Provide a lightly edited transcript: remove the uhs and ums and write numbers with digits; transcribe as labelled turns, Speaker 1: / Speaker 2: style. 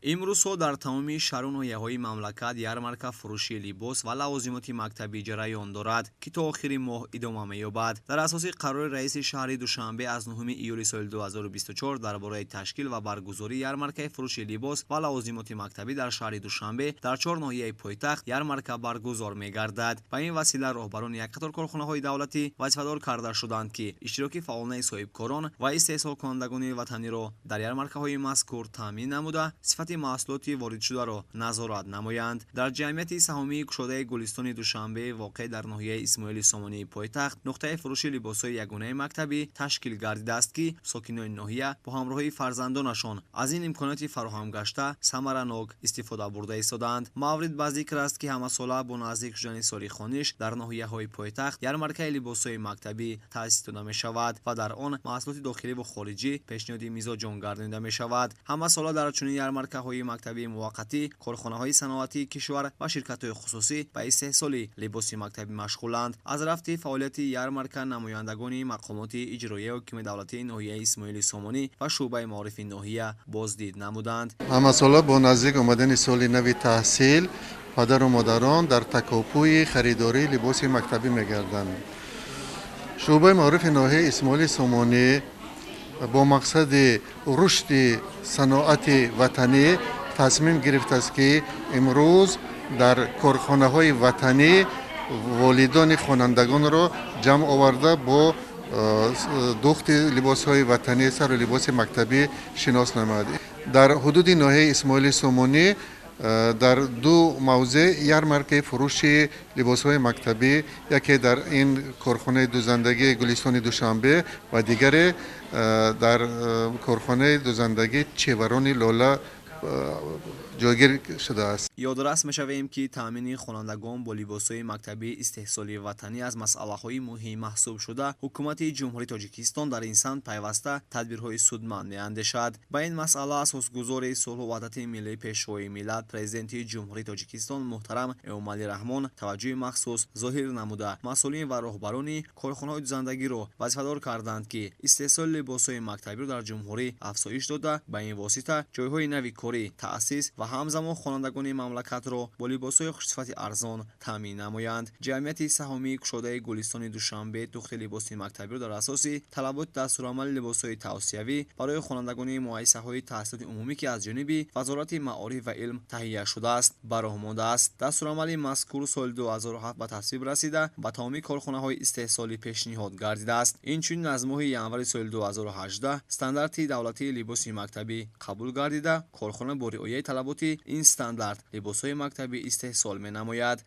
Speaker 1: Имрӯзҳо дар тамоми шаҳру ноҳияҳои мамлакат ярмарка фурӯши либос ва лавозимоти мактабӣ ҷараён дорад, ки то охири моҳ идома меёбад. Дар асоси қарори раиси шаҳри Душанбе аз 9 июли соли 2024 дар бораи ташкил ва баргузории ярмаркаи фурӯши либос ва лавозимоти мактабӣ дар шаҳри Душанбе дар чор ноҳияи пойтахт ярмарка баргузор мегардад. Ба ин васила роҳбарони як қатор корхонаҳои давлатӣ вазифадор карда шуданд, ки иштироки фаъолонаи соҳибкорон ва истеҳсолкунандагони ватаниро дар ярмаркаҳои мазкур таъмин намуда, сифати маҳсулоти воридшударо назорат намоянд. Дар ҷамъияти саҳомии кушодаи Гулистони Душанбе, воқеъ дар ноҳияи Исмоили Сомонии пойтахт, нуқтаи фурӯши либосҳои ягонаи мактабӣ ташкил гардидааст, ки сокинони ноҳия бо ҳамроҳии фарзандонашон аз ин имконоти фароҳам гашта самаранок истифода бурда истодаанд. Маврид ба зикр аст, ки ҳамасола бо наздик шудани соли хониш дар ноҳияҳои пойтахт ярмаркаи либосҳои мактабӣ таъсис дода мешавад ва дар он маҳсулоти дохиливу хориҷӣ пешниҳоди мизоҷон гардонида мешавад. Ҳамасола дар чунин ярмаркаҳои мактабии муваққатӣ корхонаҳои саноатии кишвар ва ширкатҳои хусусӣ ба истеҳсоли либоси мактабӣ машғуланд. Аз рафти фаъолияти ярмарка намояндагони мақомоти иҷроияи ҳокими давлатии ноҳияи Исмоили Сомонӣ ва шӯъбаи маорифи ноҳия боздид намуданд.
Speaker 2: Ҳамасола бо наздик омадани соли нави таҳсил падару модарон дар такопӯи харидории либоси мактабӣ мегарданд. Шӯъбаи маорифи ноҳияи Исмоили Сомонӣ бо мақсади рушди саноати ватанӣ тасмим гирифтааст, ки имрӯз дар корхонаҳои ватанӣ волидони хонандагонро ҷамъ оварда, бо духти либосҳои ватанӣ, сару либоси мактабӣ шинос намояд. Дар ҳудуди ноҳияи Исмоили Сомонӣ дар ду мавзеъ ярмаркаи фурӯши либосҳои мактабӣ, яке дар ин корхонаи дӯзандагии Гулистони Душанбе ва дигаре дар корхонаи дӯзандагии Чеварони Лола ҷойгир шудааст.
Speaker 1: Ёдрас мешавем, ки таъмини хонандагон бо либосҳои мактабии истеҳсоли ватанӣ аз масъалаҳои муҳим маҳсуб шуда, ҳукумати Ҷумҳурии Тоҷикистон дар ин самт пайваста тадбирҳои судманд меандешад. Ба ин масъала асосгузори сулҳу ваҳдати миллӣ, Пешвои миллат, Президенти Ҷумҳурии Тоҷикистон муҳтарам Эмомалӣ Раҳмон таваҷҷӯҳи махсус зоҳир намуда, масъулин ва роҳбарони корхонаҳои дӯзандагиро вазифадор карданд, ки истеҳсоли либосҳои мактабиро дар ҷумҳурӣ афзоиш дода, ба ин восита ҷойҳои нави корӣ таъсис ва ҳамзамон хонандагони мамлакатро бо либосҳои хушсифати арзон таъмин намоянд. Ҷамъияти саҳомии кушодаи Гулистони Душанбе духти либоси мактабиро дар асоси талаботи дастурамали либосҳои тавсиявӣ барои хонандагони муассисаҳои таҳсилоти умумӣ, ки аз ҷониби Вазорати маориф ва илм таҳия шудааст, ба роҳ мондааст. Дастурамали мазкур соли 2007 ба тасвиб расида, ба тамоми корхонаҳои истеҳсолӣ пешниҳод гардидааст. Инчунин аз моҳи январи соли 2018 стандарти давлатии либоси мактабӣ қабул гардида, корхона бо риояи талаботи ин стандарт либосҳои мактабӣ истеҳсол менамояд.